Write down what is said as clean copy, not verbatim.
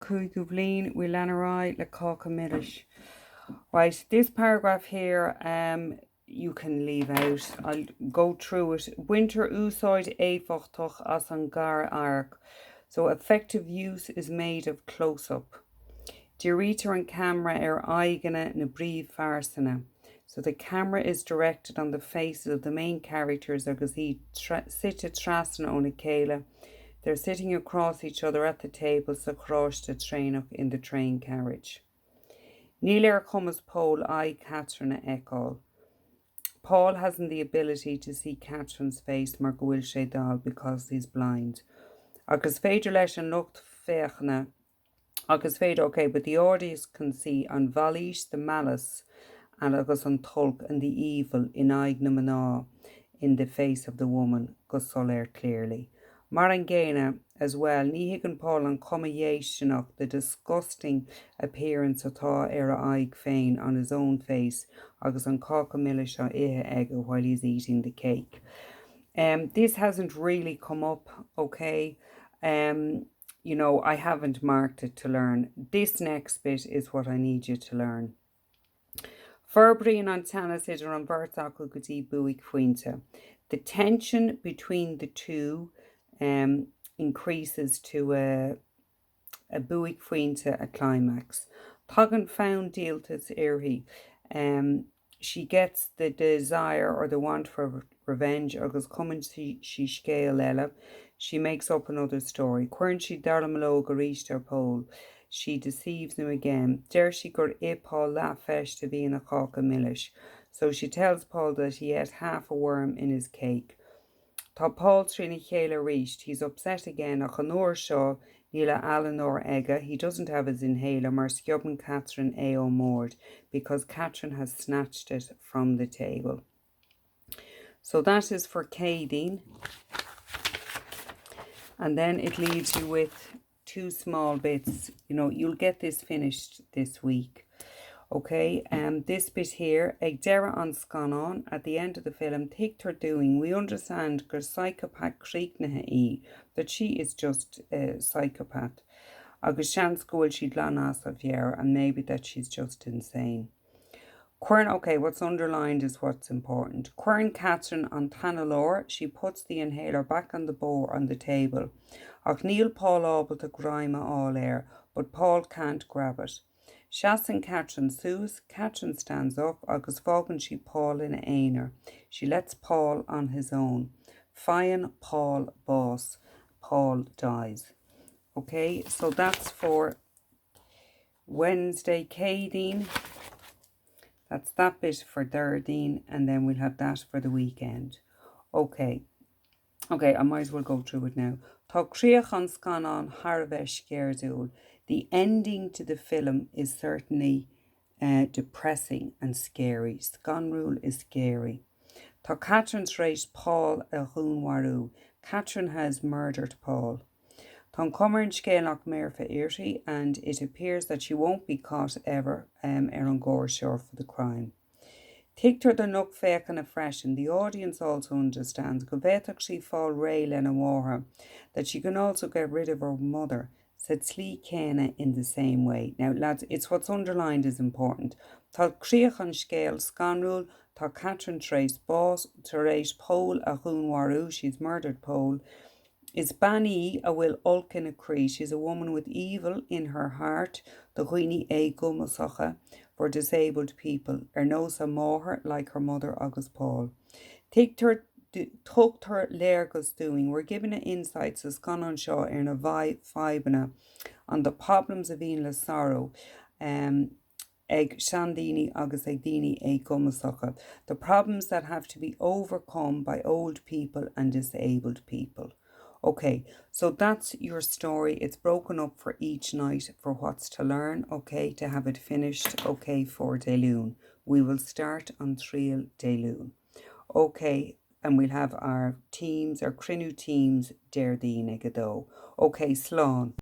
Cúigiú Bliain, we lean ar aghaidh le Cáca Milis. Right, this paragraph here um, you can leave out. I'll go through it. Baintear úsáid éifeachtach as an gar-amharc. So effective use is made of close-up. Dírítear an ceamara ar aghaidheanna na bpríomhphearsana. So the camera is directed on the faces of the main characters agus iad suite trasna óna chéile. They're sitting across each other at the table sa charráiste traenach in the train carriage. Níl ar chumas Pól aghaidh Catherine a fheiceáil. Paul hasn't the ability to see Catherine's face mar go bhfuil sé dall because he's blind. Ach is féidir leis an lucht féachana Ach is féidir, ok, but the audience can see an mhailís, the malice, and agus an t-olc and the evil in aghaidh na mná, in the face of the woman, go soiléir clearly. Mar an gcéanna, as well, ní thuigeann Paul an chuma dhéistineach, the disgusting appearance atá ar a aghaidh féin, on his own face, agus an cáca milis á ithe aige while he's eating the cake. Um, this hasn't really come up, ok? Um, you know, I haven't marked it to learn. This next bit is what I need you to learn. Forbraíonn an teannas idir an bheirt acu go dtí buaicphointe. The tension between the two um, increases to a, a buaicphointe, a climax. Tagann fonn díoltais uirthi. Um, she gets the desire or the want for revenge agus cumann sí scéal eile, she makes up another story. Cuireann sí dallamullóg arís ar Paul, she deceives him again. Deir sí gur ith Paul leathpheist a bhí ina cháca milis, so she tells Paul that he ate half a worm in his cake. Tá Paul trína chéile arís, he's upset again ach an uair seo níl a ealanóir aige, he doesn't have his inhaler mar sciobann Catherine é ón mbord, because Catherine has snatched it from the table. So that is for Céadaoin. And then it leaves you with two small bits. You know, you'll get this finished this week. Okay, um, this bit here, ag deireadh an scannáin, at the end of the film, tuigtear dúinn, we understand gur psychopath críochnaithe í, that she is just a psychopath. Agus seans go bhfuil sí glan as a meabhair, and maybe that she's just insane. Cuireann, okay, what's underlined is what's important. Cuireann Catherine an t-análóir, she puts the inhaler back on the board, on the table. Ach níl Paul ábalta greim a fháil air, but Paul can't grab it. Seasann Catherine suas, Catherine stands up, agus fágann sí Paul ina aonar, she lets Paul on his own. Faigheann Paul bás, Paul dies. Okay, so that's for Wednesday, Céadaoin. That's that bit for Déardaoin, and then we'll have that for the weekend. Okay. Okay, I might as well go through it now. Tá críoch an scannáin thar a bheith sceirdiúil. The ending to the film is certainly uh, depressing and scary. Scanrúil is scary. Tá Catherine tar éis Paul a dhúnmharú. Catherine has murdered Paul. Tá an chuma ar an scéal nach mbéarfar uirthi and it appears that she won't be caught ever um, ar an gcoir seo for the crime. Tuigtear don lucht féachana freisin, the audience also understands, go bhféadfadh sí fáil réidh lena máthair, that she can also get rid of her mother, sa tslí chéanna in the same way. Now lads, it's what's underlined is important. Tá críoch an scéil scanrúil, tá Catherine tar éis bás, tar éis Paul a dhúnmharú, she's murdered Paul, Is bean í a bhfuil olc ina croí, she's a woman with evil in her heart, do dhaoine éagumasacha, for disabled people, ar nós a máthar, like her mother agus Paul. Tuigtear, tugtar léargas dúinn, we're given an insight sa scannán seo ar na fadhbanna, on the problems a bhíonn le sárú, um, ag seandaoine agus ag daoine éagumasacha, the problems that have to be overcome by old people and disabled people. Okay, so that's your story. It's broken up for each night for what's to learn, okay, to have it finished, okay, for Dé Luain. We will start on Triail Dé Luain. Okay, and we'll have our teams, our cruinniú teams Déardaoin ag a dó. Okay, slán.